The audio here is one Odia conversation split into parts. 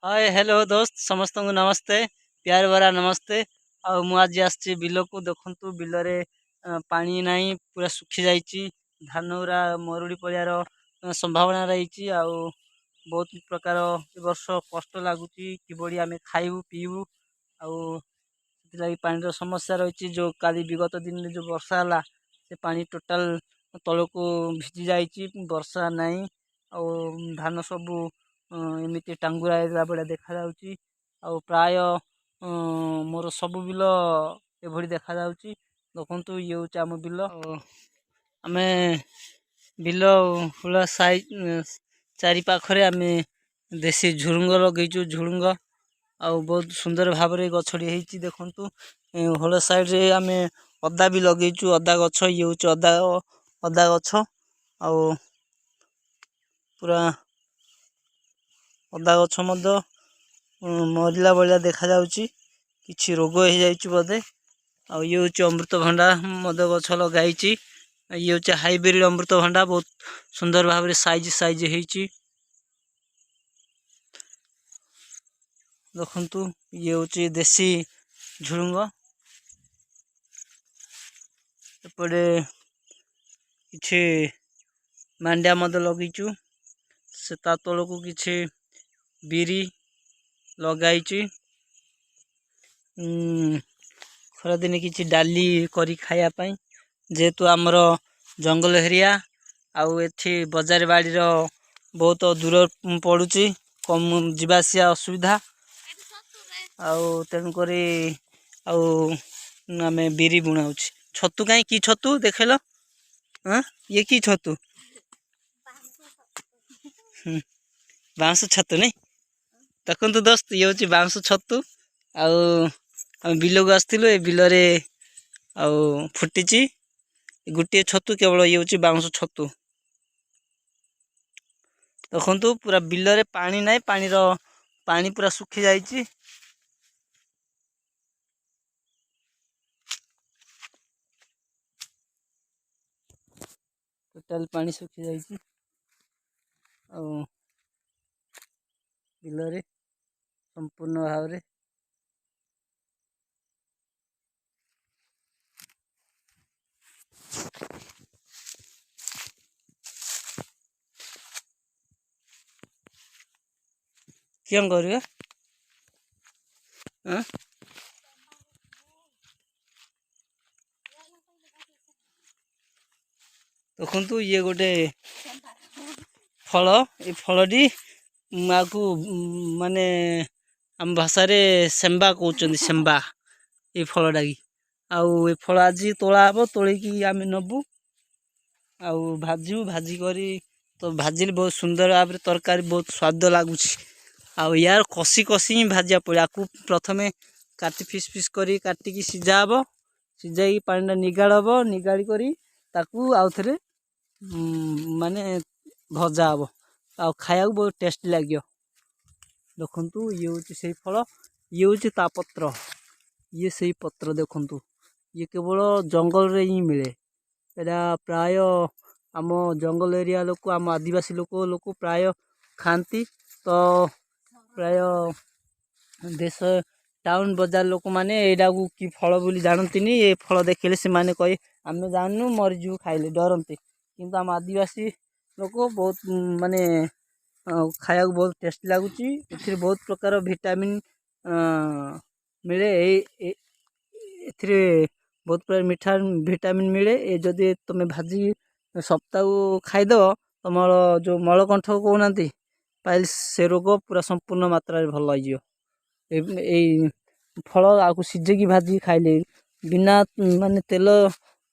ହାଏ, ହ୍ୟାଲୋ ଦୋସ୍ତ, ସମସ୍ତଙ୍କୁ ନମସ୍ତେ, ପ୍ୟାର ଭରା ନମସ୍ତେ। ଆଉ ମୁଁ ଆଜି ଆସିଛି ବିଲକୁ। ଦେଖନ୍ତୁ, ବିଲରେ ପାଣି ନାହିଁ, ପୁରା ଶୁଖି ଯାଇଛି। ଧାନ ଗୁରା ମରୁଡ଼ି ପଡ଼ିବାର ସମ୍ଭାବନା ରହିଛି। ଆଉ ବହୁତ ପ୍ରକାର ଏ ବର୍ଷ କଷ୍ଟ ଲାଗୁଛି, କିଭଳି ଆମେ ଖାଇବୁ ପିଇବୁ। ଆଉ ସେଥିଲାଗି ପାଣିର ସମସ୍ୟା ରହିଛି। ଯେଉଁ କାଲି ବିଗତ ଦିନରେ ଯେଉଁ ବର୍ଷା ହେଲା, ସେ ପାଣି ଟୋଟାଲ ତଳକୁ ଭିଜି ଯାଇଛି। ବର୍ଷା ନାହିଁ ଆଉ ଧାନ ସବୁ ଏମିତି ଟାଙ୍ଗୁରା ହେଇଗଲା ଭଳିଆ ଦେଖାଯାଉଛି। ଆଉ ପ୍ରାୟ ମୋର ସବୁ ବିଲ ଏଭଳି ଦେଖାଯାଉଛି। ଦେଖନ୍ତୁ, ଇଏ ହେଉଛି ଆମ ବିଲ। ଆମେ ବିଲ ହୁଳା ସାଇ ଚାରି ପାଖରେ ଆମେ ଦେଶୀ ଝୁଡ଼ୁଙ୍ଗ ଲଗେଇଛୁ, ଝୁଡ଼ୁଙ୍ଗ। ଆଉ ବହୁତ ସୁନ୍ଦର ଭାବରେ ଗଛଟି ହେଇଛି। ଦେଖନ୍ତୁ, ହଳ ସାଇଡ଼ରେ ଆମେ ଅଦା ବି ଲଗେଇଛୁ, ଅଦା ଗଛ। ଇଏ ହେଉଛି ଅଦା ଗଛ। ଆଉ ପୁରା ଅଦା ଗଛ ମଧ୍ୟ ମରିଲା ଭଳିଆ ଦେଖାଯାଉଛି, କିଛି ରୋଗ ହେଇଯାଇଛି ବୋଧେ। ଆଉ ଇଏ ହେଉଛି ଅମୃତଭଣ୍ଡା ମଧ୍ୟ ଗଛ ଲଗାଇଛି। ଇଏ ହେଉଛି ହାଇବ୍ରିଡ଼ ଅମୃତଭଣ୍ଡା, ବହୁତ ସୁନ୍ଦର ଭାବରେ ସାଇଜ ସାଇଜ ହେଇଛି। ଦେଖନ୍ତୁ, ଇଏ ହେଉଛି ଦେଶୀ ଝୁଡ଼ୁଙ୍ଗ। ଏପଟେ କିଛି ମାଣ୍ଡିଆ ମଧ୍ୟ ଲଗେଇଛୁ। ସେ ତା ତଳକୁ କିଛି ବିରି ଲଗାଇଛି, ଖରାଦିନେ କିଛି ଡାଲି କରି ଖାଇବା ପାଇଁ। ଯେହେତୁ ଆମର ଜଙ୍ଗଲ ଏରିଆ ଆଉ ଏଠି ବଜାର ବାଡ଼ିର ବହୁତ ଦୂର ପଡ଼ୁଛି, କମ୍ ଯିବା ଆସିବା ଅସୁବିଧା। ଆଉ ତେଣୁକରି ଆଉ ଆମେ ବିରି ବୁଣାଉଛି। ଛତୁ କାହିଁ? କି ଛତୁ ଦେଖେଇଲ? ହଁ, ଇଏ କି ଛତୁ? ବାଉଁଶ ଛତୁ ନାଇଁ? ଦେଖନ୍ତୁ ଦୋସ୍ତ, ଇଏ ହେଉଛି ବାଉଁଶ ଛତୁ। ଆଉ ଆମେ ବିଲକୁ ଆସିଥିଲୁ, ଏ ବିଲରେ ଆଉ ଫୁଟିଛି ଗୋଟିଏ ଛତୁ କେବଳ। ଇଏ ହେଉଛି ବାଉଁଶ ଛତୁ। ଦେଖନ୍ତୁ, ପୁରା ବିଲରେ ପାଣି ନାହିଁ, ପାଣି ପୁରା ଶୁଖି ଯାଇଛି। ଟୋଟାଲ ପାଣି ଶୁଖି ଯାଇଛି ଆଉ ବିଲରେ ସମ୍ପୂର୍ଣ୍ଣ ଭାବରେ। କ'ଣ କରିବା? ହଁ, ଦେଖନ୍ତୁ, ଇଏ ଗୋଟେ ଫଳ। ଏ ଫଳଟି ଆକୁ ମାନେ ଆମ ଭାଷାରେ ସେମ୍ବା କହୁଛନ୍ତି, ସେମ୍ବା ଏ ଫଳଟାକି। ଆଉ ଏ ଫଳ ଆଜି ତୋଳା ହେବ, ତୋଳିକି ଆମେ ନେବୁ ଆଉ ଭାଜିବୁ। ଭାଜି କରି ତ ଭାଜିଲେ ବହୁତ ସୁନ୍ଦର ଭାବରେ ତରକାରୀ ବହୁତ ସ୍ୱାଦ ଲାଗୁଛି। ଆଉ ୟାର କଷି କଷି ହିଁ ଭାଜିବାକୁ ପଡ଼ିବ। ଆକୁ ପ୍ରଥମେ କାଟି ପିସ୍ ପିସ୍ କରି କାଟିକି ସିଝା ହେବ। ସିଝାଇକି ପାଣିଟା ନିଗାଡ଼ ହେବ। ନିଗାଡ଼ି କରି ତାକୁ ଆଉ ଥରେ ମାନେ ଭଜା ହେବ ଆଉ ଖାଇବାକୁ ବହୁତ ଟେଷ୍ଟି ଲାଗିବ। ଦେଖନ୍ତୁ, ଇଏ ହେଉଛି ସେଇ ଫଳ, ଇଏ ହେଉଛି ତା ପତ୍ର, ଇଏ ସେଇ ପତ୍ର। ଦେଖନ୍ତୁ, ଇଏ କେବଳ ଜଙ୍ଗଲରେ ହିଁ ମିଳେ। ଏଇଟା ପ୍ରାୟ ଆମ ଜଙ୍ଗଲ ଏରିଆ ଲୋକ, ଆମ ଆଦିବାସୀ ଲୋକ ପ୍ରାୟ ଖାଆନ୍ତି। ତ ପ୍ରାୟ ଦେଶ ଟାଉନ ବଜାର ଲୋକମାନେ ଏଇଟାକୁ କି ଫଳ ବୋଲି ଜାଣନ୍ତିନି। ଏ ଫଳ ଦେଖିଲେ ସେମାନେ କହେ, ଆମେ ଜାଣିନୁ, ମରିଯିବୁ ଖାଇଲେ, ଡରନ୍ତି। କିନ୍ତୁ ଆମ ଆଦିବାସୀ ଲୋକ ବହୁତ ମାନେ ଖାଇବାକୁ ବହୁତ ଟେଷ୍ଟି ଲାଗୁଛି। ଏଥିରେ ବହୁତ ପ୍ରକାର ଭିଟାମିନ୍ ମିଳେ। ଏଇ ଏଥିରେ ବହୁତ ପ୍ରକାର ମିଠା ଭିଟାମିନ୍ ମିଳେ। ଏ ଯଦି ତୁମେ ଭାଜି ସପ୍ତାହକୁ ଖାଇଦେବ, ତୁମର ଯେଉଁ ମଳକଣ୍ଠ କହୁନାହାନ୍ତି, ପାଇଲ୍ସ, ସେ ରୋଗ ପୁରା ସମ୍ପୂର୍ଣ୍ଣ ମାତ୍ରାରେ ଭଲ ହେଇଯିବ। ଏଇ ଫଳ ଆକୁ ସିଝେଇକି ଭାଜିକି ଖାଇଲେ, ବିନା ମାନେ ତେଲ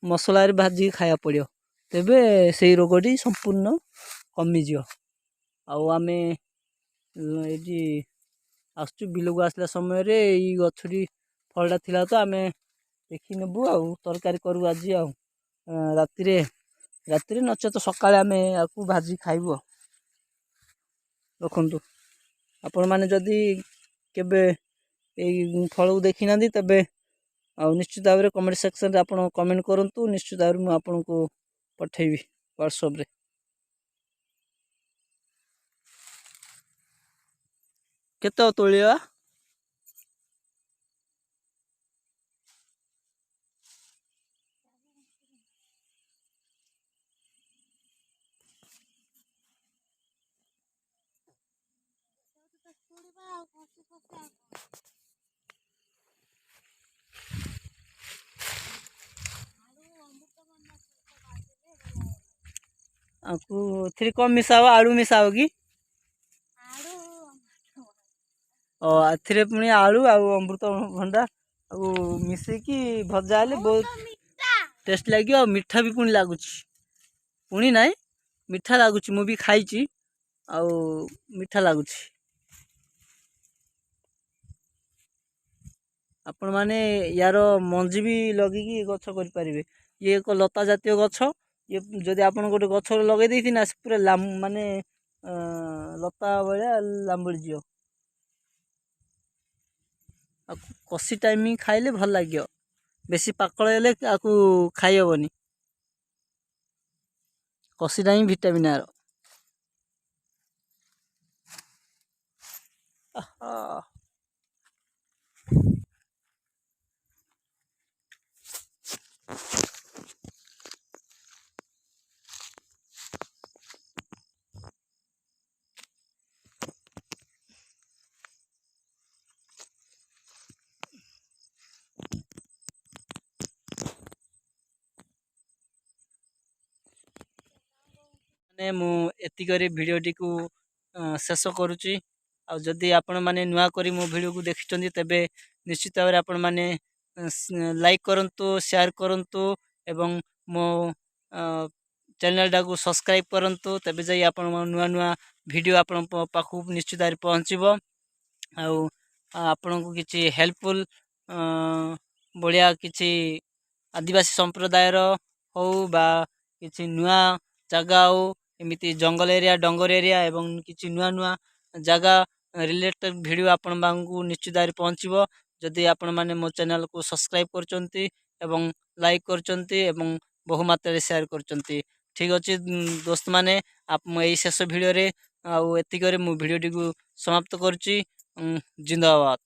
ମସଲାରେ ଭାଜିକି ଖାଇବାକୁ ପଡ଼ିବ, ତେବେ ସେଇ ରୋଗଟି ସମ୍ପୂର୍ଣ୍ଣ କମିଯିବ। ଆଉ ଆମେ ଏଇଠି ଆସୁଛୁ। ବିଲକୁ ଆସିଲା ସମୟରେ ଏଇ ଗଛଟି ଫଳଟା ଥିଲା, ତ ଆମେ ଦେଖି ନେବୁ ଆଉ ତରକାରୀ କରୁ ଆଜି। ଆଉ ରାତିରେ ନଚେତ ସକାଳେ ଆମେ ଆକୁ ଭାଜି ଖାଇବୁ। ଆଉ ଦେଖନ୍ତୁ, ଆପଣମାନେ ଯଦି କେବେ ଏଇ ଫଳକୁ ଦେଖିନାହାନ୍ତି, ତେବେ ଆଉ ନିଶ୍ଚିତ ଭାବରେ କମେଣ୍ଟ ସେକ୍ସନରେ ଆପଣ କମେଣ୍ଟ କରନ୍ତୁ। ନିଶ୍ଚିତ ଭାବରେ ମୁଁ ଆପଣଙ୍କୁ ପଠେଇବି ହ୍ୱାଟ୍ସଆପ୍ରେ। କେତେ ତୋଳିବା? ତୋଳିବା ଆଉ କଷି କଷି ଆଉ କଣ? ଆଳୁ ଅମୃତଭଣ୍ଡା ସହିତ ଭାଜିଲେ ବଢିଆ ଲାଗେ। ଆକୁ ଏଥିରେ କ'ଣ ମିଶା ହବ? ଆଳୁ ମିଶା ହବ କି? ଆଳୁ ଅମୃତଭଣ୍ଡା। ଓ, ଏଥିରେ ପୁଣି ଆଳୁ ଆଉ ଅମୃତଭଣ୍ଡା ଆଉ ମିଶେଇକି ଭଜା ହେଲେ ବହୁତ ବହୁତ ମିଠା। ଟେଷ୍ଟ ଲାଗିବ ଆଉ ମିଠା ବି ପୁଣି ଲାଗୁଛି। ପୁଣି ନାହିଁ, ମିଠା ଲାଗୁଛି। ମୁଁ ବି ଖାଇଛି ଆଉ ମିଠା ଲାଗୁଛି। ଆପଣମାନେ ୟାର ମଞ୍ଜି ବି ଲଗେଇକି ଗଛ କରିପାରିବେ। ଇଏ ଏକ ଲତା ଜାତୀୟ ଗଛ। ଇଏ ଯଦି ଆପଣ ଗୋଟେ ଗଛ ଲଗେଇ ଦେଇଥିବେ ନା, ସେ ପୁରା ମାନେ ଲତା ଭଳିଆ ଲାମ୍ବୁଡ଼ି ଯିବ। ଆଉ କଷି ଟାଇମିଂ ଖାଇଲେ ଭଲ ଲାଗିବ। ବେଶୀ ପାକଳ ହେଲେ ଆକୁ ଖାଇ ହେବନି। କଷିଟା ହିଁ ଭିଟାମିନ୍ ଆର। ଆହା। ମାନେ ମୁଁ ଏତିକରେ ଭିଡ଼ିଓଟିକୁ ଶେଷ କରୁଛି। ଆଉ ଯଦି ଆପଣମାନେ ନୂଆ କରି ମୋ ଭିଡ଼ିଓକୁ ଦେଖିଛନ୍ତି, ତେବେ ନିଶ୍ଚିତ ଭାବରେ ଆପଣମାନେ ଲାଇକ୍ କରନ୍ତୁ, ସେୟାର କରନ୍ତୁ ଏବଂ ମୋ ଚ୍ୟାନେଲଟାକୁ ସବସ୍କ୍ରାଇବ୍ କରନ୍ତୁ। ତେବେ ଯାଇ ଆପଣ ନୂଆ ନୂଆ ଭିଡ଼ିଓ ଆପଣଙ୍କ ପାଖକୁ ନିଶ୍ଚିତ ଭାବରେ ପହଞ୍ଚିବ। ଆଉ ଆପଣଙ୍କୁ କିଛି ହେଲ୍ପଫୁଲ୍ ବଢ଼ିଆ କିଛି ଆଦିବାସୀ ସମ୍ପ୍ରଦାୟର ହଉ ବା କିଛି ନୂଆ ଜାଗା ହଉ, ଏମିତି ଜଙ୍ଗଲ ଏରିଆ, ଡଙ୍ଗର ଏରିଆ ଏବଂ କିଛି ନୂଆ ନୂଆ ଜାଗା ରିଲେଟେଡ଼ ଭିଡ଼ିଓ ଆପଣମାନଙ୍କୁ ନିଶ୍ଚିତ ଭାବରେ ପହଞ୍ଚିବ, ଯଦି ଆପଣମାନେ ମୋ ଚ୍ୟାନେଲକୁ ସବସ୍କ୍ରାଇବ୍ କରୁଛନ୍ତି ଏବଂ ଲାଇକ୍ କରୁଛନ୍ତି ଏବଂ ବହୁ ମାତ୍ରାରେ ସେୟାର କରୁଛନ୍ତି। ଠିକ୍ ଅଛି ଦୋସ୍ତମାନେ, ଏଇ ଶେଷ ଭିଡ଼ିଓରେ ଆଉ ଏତିକରେ ମୁଁ ଭିଡ଼ିଓଟିକୁ ସମାପ୍ତ କରୁଛି। ଜିନ୍ଦାବାଦ।